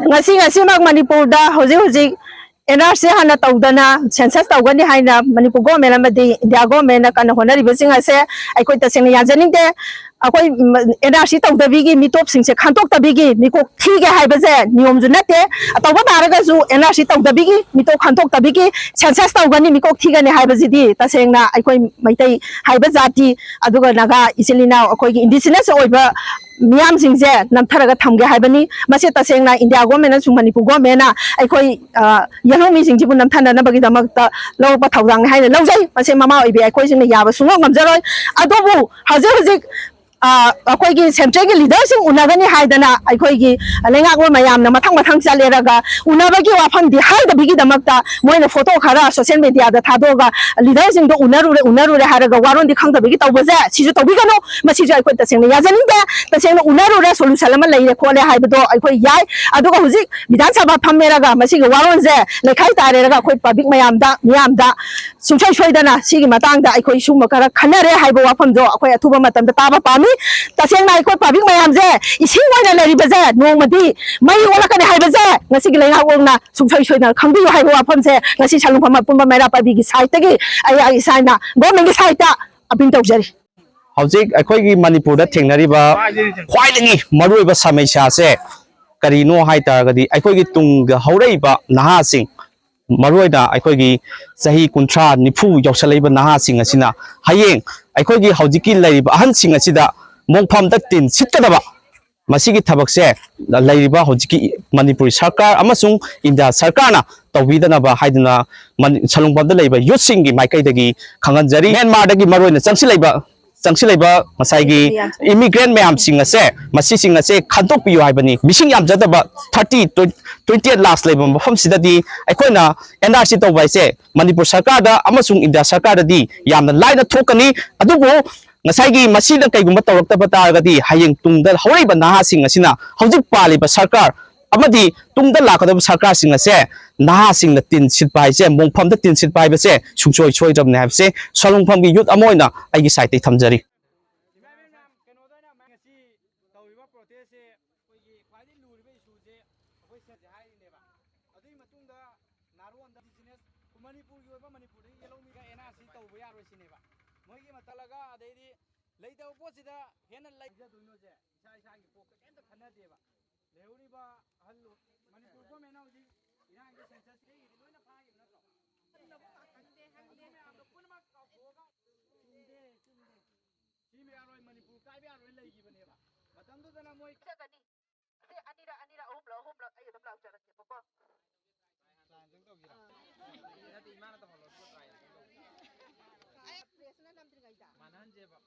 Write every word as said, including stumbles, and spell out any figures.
ꯉꯁꯤ ꯉꯁꯤꯃꯛ ꯃꯅꯤꯄꯨꯔꯗ ꯍꯧꯖꯤꯛ ꯍꯧꯖꯤꯛ ꯑꯦꯟ ꯑꯥꯔ ꯁꯤ ꯍꯥꯟꯅ ꯇꯧꯗꯅ ꯁꯦꯟꯁꯁ ꯇꯧꯒꯅꯤ ꯍꯥꯏꯅ ꯃꯅꯤꯄꯨꯔ ꯒꯣꯔꯃꯦꯟ ꯑꯃꯗꯤ ꯏꯟꯗꯤꯌꯥ ꯒꯣꯔꯃꯦꯟꯅ ꯀꯟꯅ ꯍꯣꯠꯅꯔꯤꯕꯁꯤꯡ ꯑꯁꯦ ꯑꯩꯈꯣꯏ ꯇꯁꯦꯡꯅ ꯌꯥꯖꯅꯤꯡꯗꯦ꯫ ꯑꯩꯈꯣꯏ ꯑꯦꯟ ꯑꯥꯔ ꯁꯤ ꯇꯧꯗꯕꯤꯒꯤ ꯃꯤꯇꯣꯞꯁꯤꯡꯁꯦ ꯈꯟꯗꯣꯛꯇꯕꯤꯒꯤ ꯃꯤꯀꯣꯛ ꯊꯤꯒꯦ ꯍꯥꯏꯕꯁꯦ ꯅꯤꯌꯣꯝꯁꯨ ꯅꯠꯇꯦ꯫ ꯇꯧꯕ ꯇꯥꯔꯒꯁꯨ ꯑꯦꯟ ꯑꯥꯔ ꯁꯤ ꯇꯧꯗꯕꯤꯒꯤ, ꯃꯤꯇꯣꯞ ꯈꯟꯗꯣꯛꯇꯕꯤꯒꯤ ꯁꯦꯟꯁꯁ ꯇꯧꯒꯅꯤ, ꯃꯤꯀꯣꯛ ꯊꯤꯒꯅꯤ ꯍꯥꯏꯕꯁꯤꯗꯤ ꯇꯁꯦꯡꯅ ꯑꯩꯈꯣꯏ ꯃꯩꯇꯩ ꯍꯥꯏꯕ ꯖꯥꯇꯤ, ꯑꯗꯨꯒ ꯅꯥꯒꯥ ꯏꯆꯤꯜ ꯏꯅꯥꯎ ꯑꯩꯈꯣꯏꯒꯤ ꯏꯟꯗꯤꯖꯤꯅꯁ ꯑꯣꯏꯕ ꯃꯤꯌꯥꯝꯁꯤꯡꯁꯦ ꯅꯝꯊꯔꯒ ꯊꯝꯒꯦ ꯍꯥꯏꯕꯅꯤ꯫ ꯃꯁꯤ ꯇꯁꯦꯡꯅ ꯏꯟꯗꯤꯌꯥ ꯒꯣꯔꯃꯦꯟꯅꯁꯨ ꯃꯅꯤꯄꯨꯔ ꯒꯣꯔꯃꯦꯟꯅ ꯑꯩꯈꯣꯏ, ꯑ, ꯌꯦꯜꯍꯧꯃꯤꯁꯤꯡꯁꯤꯕꯨ ꯅꯝꯊꯅꯅꯕꯒꯤꯗꯃꯛꯇ ꯂꯧꯔꯛꯄ ꯊꯧꯗꯥꯡꯅꯤ ꯍꯥꯏꯅ ꯂꯧꯖꯩ꯫ ꯃꯁꯤ ꯃꯃꯥ ꯑꯣꯏꯕꯤ ꯑꯩꯈꯣꯏꯁꯤꯡꯅ ꯌꯥꯕ ꯁꯨꯡꯉꯝ ꯉꯝꯖꯔꯣꯏ꯫ ꯑꯗꯨꯕꯨ ꯍꯧꯖꯤꯛ ꯍꯧꯖꯤꯛ, ꯑ, ꯑꯩꯈꯣꯏꯒꯤ ꯁꯦꯟꯇ꯭ꯔꯦꯜꯒꯤ ꯂꯤꯗꯔꯁꯤꯡ ꯎꯅꯒꯅꯤ ꯍꯥꯏꯗꯅ ꯑꯩꯈꯣꯏꯒꯤ ꯂꯩꯉꯥꯛꯂꯣꯟ ꯃꯌꯥꯝꯅ ꯃꯊꯪ ꯃꯊꯪ ꯆꯠꯂꯦꯔꯒ ꯎꯅꯕꯒꯤ ꯋꯥꯐꯝꯗꯤ ꯍꯥꯏꯗꯕꯤꯒꯤꯗꯃꯛꯇ ꯃꯣꯏꯅ ꯐꯣꯇꯣ ꯈꯔ ꯁꯣꯁꯤꯌꯦꯜ ꯃꯦꯗꯤꯌꯥꯗ ꯊꯥꯗꯣꯛꯑꯒ ꯂꯤꯗꯔꯁꯤꯡꯗꯣ ꯎꯅꯔꯨꯔꯦ, ꯎꯅꯔꯨꯔꯦ ꯍꯥꯏꯔꯒ ꯋꯥꯔꯣꯟꯗꯤ ꯈꯪꯗꯕꯤꯒꯤ ꯇꯧꯕꯁꯦ ꯁꯤꯁꯨ ꯇꯧꯕꯤꯒꯅꯨ꯫ ꯃꯁꯤꯁꯨ ꯑꯩꯈꯣꯏ ꯇꯁꯦꯡꯅ ꯌꯥꯖꯅꯤꯡꯗꯦ꯫ ꯇꯁꯦꯡꯅ ꯎꯅꯔꯨꯔꯦ, ꯁꯣꯂꯨꯁꯟ ꯑꯃ ꯂꯩꯔꯦ ꯈꯣꯠꯂꯦ ꯍꯥꯏꯕꯗꯣ ꯑꯩꯈꯣꯏ ꯌꯥꯏ꯫ ꯑꯗꯨꯒ ꯍꯧꯖꯤꯛ ꯕꯤꯙꯥꯟ ꯁꯚꯥ ꯐꯝꯃꯦꯔꯒ ꯃꯁꯤꯒꯤ ꯋꯥꯔꯣꯟꯁꯦ ꯂꯩꯈꯥꯏ ꯇꯥꯔꯦꯔꯒ ꯑꯩꯈꯣꯏ ꯄꯕ꯭ꯂꯤꯛ ꯃꯌꯥꯝꯗ, ꯃꯤꯌꯥꯝꯗ ꯁꯨꯡꯁꯣꯏ ꯁꯣꯏꯗꯅ ꯁꯤꯒꯤ ꯃꯇꯥꯡꯗ ꯑꯩꯈꯣꯏ ꯁꯨꯝꯕ ꯈꯔ ꯈꯟꯅꯔꯦ ꯍꯥꯏꯕ ꯋꯥꯐꯝꯗꯣ ꯑꯩꯈꯣꯏ ꯑꯊꯨꯕ ꯃꯇꯝꯗ ꯇꯥꯕ ꯄꯥꯝꯃꯤ꯫ ꯇꯁꯦꯡꯅ ꯑꯩꯈꯣꯏ ꯄꯕ꯭ꯂꯤꯛ ꯃꯌꯥꯝꯁꯦ ꯏꯁꯤꯡ ꯑꯣꯏꯅ ꯂꯩꯔꯤꯕꯁꯦ ꯅꯣꯡꯃꯗꯤ ꯃꯩ ꯑꯣꯜꯂꯛꯀꯅꯤ ꯍꯥꯏꯕꯁꯦ ꯉꯁꯤꯒꯤ ꯂꯩꯉꯥꯛꯂꯣꯟꯅ ꯁꯨꯡꯁꯣꯏ ꯁꯣꯏꯗꯅ ꯈꯪꯕꯤꯌꯨ ꯍꯥꯏꯕ ꯋꯥꯐꯝꯁꯦ ꯉꯁꯤ ꯁꯂꯨꯡꯐꯝ ꯑꯄꯨꯟꯕ ꯃꯩꯔꯥ ꯄꯥꯏꯕꯤꯒꯤ ꯁꯥꯏꯠꯇꯒꯤ ꯑꯩ, ꯑꯩ ꯏꯁꯥꯅ ꯒꯣꯔꯃꯦꯟꯒꯤ ꯁꯥꯏꯠꯇ ꯑꯄꯤꯜ ꯇꯧꯖꯔꯤ꯫ ꯍꯧꯖꯤꯛ ꯑꯩꯈꯣꯏꯒꯤ ꯃꯅꯤꯄꯨꯔꯗ ꯊꯦꯡꯅꯔꯤꯕ ꯈ꯭ꯋꯥꯏꯗꯒꯤ ꯃꯔꯨꯑꯣꯏꯕ ꯁꯃꯁ꯭ꯌꯥꯁꯦ ꯀꯔꯤꯅꯣ ꯍꯥꯏ ꯇꯥꯔꯒꯗꯤ, ꯑꯩꯈꯣꯏꯒꯤ ꯇꯨꯡꯗ ꯍꯧꯔꯛꯏꯕ ꯅꯍꯥꯁꯤꯡ, ꯃꯔꯨꯑꯣꯏꯅ ꯑꯩꯈꯣꯏꯒꯤ ꯆꯍꯤ ꯀꯨꯟꯊ꯭ꯔꯥ, ꯅꯤꯐꯨ ꯌꯧꯁꯜꯂꯛꯏꯕ ꯅꯍꯥꯁꯤꯡ ꯑꯁꯤꯅ ꯍꯌꯦꯡ ꯑꯩꯈꯣꯏꯒꯤ ꯍꯧꯖꯤꯛꯀꯤ ꯂꯩꯔꯤꯕ ꯑꯍꯟꯁꯤꯡ ꯑꯁꯤꯗ ꯃꯣꯡꯐꯝꯗ ꯇꯤꯟ ꯁꯤꯠꯀꯗꯕ ꯃꯁꯤꯒꯤ ꯊꯕꯛꯁꯦ ꯂꯩꯔꯤꯕ ꯍꯧꯖꯤꯛꯀꯤ ꯃꯅꯤꯄꯨꯔꯤ ꯁꯔꯀꯥꯔ ꯑꯃꯁꯨꯡ ꯏꯟꯗꯤꯌꯥ ꯁꯔꯀꯥꯔꯅ ꯇꯧꯕꯤꯗꯅꯕ ꯍꯥꯏꯗꯨꯅ ꯃꯅꯤ-, ꯁꯂꯨꯡꯐꯝꯗ ꯂꯩꯕ ꯌꯨꯠꯁꯤꯡꯒꯤ ꯃꯥꯏꯀꯩꯗꯒꯤ ꯈꯪꯍꯟꯖꯔꯤ꯫ ꯃ꯭ꯌꯥꯟꯃꯥꯔꯗꯒꯤ ꯃꯔꯨꯑꯣꯏꯅ ꯆꯪꯁꯤꯜꯂꯛꯏꯕ, ꯆꯪꯁꯤꯜꯂꯛꯏꯕ ꯉꯁꯥꯏꯒꯤ ꯏꯃꯤꯒ꯭ꯔꯦꯟ ꯃꯌꯥꯝꯁꯤꯡ ꯑꯁꯦ, ꯃꯁꯤꯁꯤꯡ ꯑꯁꯦ ꯈꯟꯗꯣꯛꯄꯤꯌꯨ ꯍꯥꯏꯕꯅꯤ꯫ ꯃꯤꯁꯤꯡ ꯌꯥꯝꯖꯗꯕ ꯊꯥꯔꯇꯤ, ꯇ꯭ꯋꯦꯟꯇꯤ ꯑꯩꯠ ꯂꯥꯈ ꯂꯩꯕ ꯃꯐꯝꯁꯤꯗꯗꯤ ꯑꯩꯈꯣꯏꯅ ꯑꯦꯟ ꯑꯥꯔ ꯁꯤ ꯇꯧꯕ ꯍꯥꯏꯁꯦ ꯃꯅꯤꯄꯨꯔ ꯁꯔꯀꯥꯔꯗ ꯑꯃꯁꯨꯡ ꯏꯟꯗꯤꯌꯥ ꯁꯔꯀꯥꯔꯗꯗꯤ ꯌꯥꯝꯅ ꯂꯥꯏꯅ ꯊꯣꯛꯀꯅꯤ꯫ ꯑꯗꯨꯕꯨ ꯉꯁꯥꯏꯒꯤ ꯃꯁꯤꯅ ꯀꯩꯒꯨꯝꯕ ꯇꯧꯔꯛꯇꯕ ꯇꯥꯔꯒꯗꯤ ꯍꯌꯦꯡ ꯇꯨꯡꯗ ꯍꯧꯔꯛꯏꯕ ꯅꯍꯥꯁꯤꯡ ꯑꯁꯤꯅ ꯍꯧꯖꯤꯛ ꯄꯥꯜꯂꯤꯕ ꯁꯔꯀꯥꯔ ꯑꯃꯗꯤ ꯇꯨꯡꯗ ꯂꯥꯛꯀꯗꯕ ꯁꯔꯀꯥꯔꯁꯤꯡ ꯑꯁꯦ ꯅꯍꯥꯁꯤꯡꯅ ꯇꯤꯟ ꯁꯤꯠꯄ ꯍꯥꯏꯁꯦ, ꯃꯣꯡꯐꯝꯗ ꯇꯤꯟ ꯁꯤꯠꯄ ꯍꯥꯏꯕꯁꯦ ꯁꯨꯡꯁꯣꯏ ꯁꯣꯏꯗ꯭ꯔꯕꯅꯤ ꯍꯥꯏꯕꯁꯦ ꯁꯂꯨꯡꯐꯝꯒꯤ ꯌꯨꯠ ꯑꯃ ꯑꯣꯏꯅ ꯑꯩꯒꯤ ꯁꯥꯏꯠꯇꯒꯤ ꯊꯝꯖꯔꯤ꯫ ꯉꯁꯤ ꯇꯧꯔꯤꯕ ꯄ꯭ꯔꯣꯇꯦꯁꯁꯦ ꯑꯩꯈꯣꯏꯒꯤ ꯈ꯭ꯋꯥꯏꯗꯒꯤ ꯂꯨꯔꯤꯕ ꯏꯁꯨꯁꯦ ꯁꯦ ꯍꯥꯏꯔꯤꯅꯦꯕ꯫ ꯑꯗꯨꯒꯤ ꯃꯇꯨꯡꯗ ꯅꯥꯔꯣꯟꯗ ꯕꯤꯖꯤꯅꯦꯁ ꯃꯅꯤꯄꯨꯔꯒꯤ ꯑꯣꯏꯕ ꯃꯅꯤꯄꯨꯔꯗꯒꯤ ꯌꯦꯜꯍꯧꯃꯤꯒ ꯑꯦꯟ ꯑꯥꯔ ꯁꯤ ꯇꯧꯕ ꯌꯥꯔꯣꯏ ꯁꯤꯅꯦꯕ꯫ ꯃꯣꯏꯒꯤ ꯃꯇꯜꯂꯒ ꯑꯗꯩꯗꯤ ꯂꯩꯇꯕ ꯄꯣꯠꯁꯤꯗ ꯍꯦꯟꯅ ꯂꯩꯖꯗꯣꯏꯅꯣꯁꯦ ꯏꯁꯥ ꯏꯁꯥꯒꯤ ꯀꯣꯛꯇ ꯀꯩꯝꯇ ꯈꯟꯅꯗꯦꯕ꯫ ꯂꯩꯍꯧꯔꯤꯕ ꯑꯍꯜ ꯃꯅꯤꯄꯨꯔ ꯒꯣꯔꯃꯦꯟꯅ ꯍꯧꯖꯤꯛ ꯏꯔꯥꯡꯒꯤ ꯁꯦꯟꯁꯁ ꯂꯩꯔꯤꯗꯤ ꯂꯣꯏꯅ ꯐꯥꯈꯤꯕ ꯅꯠꯇ꯭ꯔꯣ? ꯍꯪꯗꯦ, ꯍꯪꯗꯦ꯫ ꯃꯌꯥꯝꯗꯣ ꯄꯨꯝꯅꯃꯛ ꯀꯥꯎꯊꯣꯛꯑꯒ ꯆꯨꯝꯗꯦ, ꯆꯨꯝꯗꯦ꯫ ꯁꯤ ꯌꯥꯔꯣꯏ, ꯃꯅꯤꯄꯨꯔ ꯀꯥꯏꯕ ꯌꯥꯔꯣꯏ ꯂꯩꯈꯤꯕꯅꯦꯕ꯫ ꯃꯇꯝꯗꯨꯗꯅ ꯃꯣꯏ ꯆꯠꯀꯅꯤ꯫ ꯁꯤ ꯑꯅꯤꯔꯛ, ꯑꯅꯤꯔꯛ, ꯑꯍꯨꯝꯂꯛ, ꯑꯍꯨꯝꯂꯛ ꯑꯩ ꯑꯗꯨꯝ ꯂꯥꯎꯖꯔꯛꯀꯦꯕꯀꯣ꯫ ꯇ꯭ꯔꯥꯏ ꯑꯝꯇꯪ ꯇꯧꯁꯤꯔꯣ? ꯅꯠꯇꯦ, ꯏꯃꯥꯅ ꯇꯧꯍꯜꯂꯣ, ꯑꯗꯨꯒ ꯇ꯭ꯔꯥꯏ ꯑꯝꯇꯪ ꯇꯧꯁꯤꯔꯣ? ꯑꯩ ꯄ꯭ꯔꯦꯁꯅ ꯅꯝꯗ꯭ꯔꯤꯉꯩꯗ꯫ ꯃꯥꯟꯅꯍꯟꯁꯦꯕ꯫